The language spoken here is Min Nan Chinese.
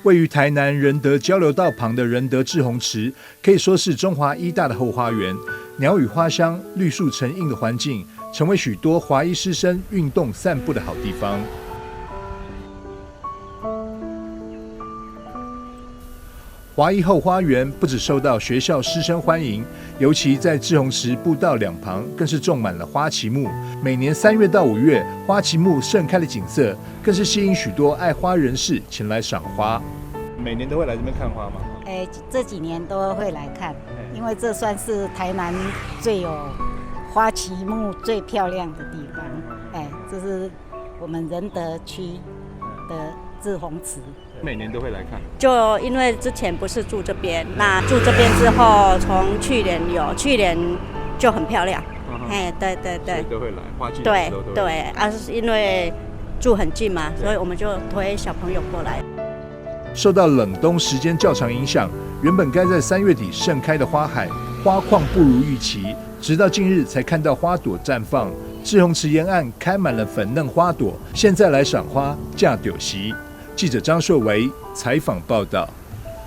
位於台南仁德交流道旁的仁德滯洪池，可以說是中華醫大的後花園。鳥語花香、綠樹成蔭的環境，成為許多華醫師生運動散步的好地方。華醫後花園不只受到學校師生歡迎，尤其在滯洪池步道兩旁，更是種滿了花旗木。每年3月到5月，花旗木盛開的景色，更是吸引許多愛花人士前來賞花。每年都會來這邊看花嗎？哎，這幾年都會來看，因為這算是台南最有花旗木最漂亮的地方。哎，這是我們仁德區的滯洪池。每年都會來看，就因為之前不是住這邊，那住這邊之後，從去年有，去年就很漂亮。哎，對對對，都會來花季。對對，啊，是因為住很近嘛，所以我們就推小朋友過來。受到冷冬時間較長影響，原本該在3月底盛開的花海，花況不如預期，直到近日才看到花朵綻放。滯洪池沿岸開滿了粉嫩花朵，現在來賞花，正著時。記者張碩維採訪報道。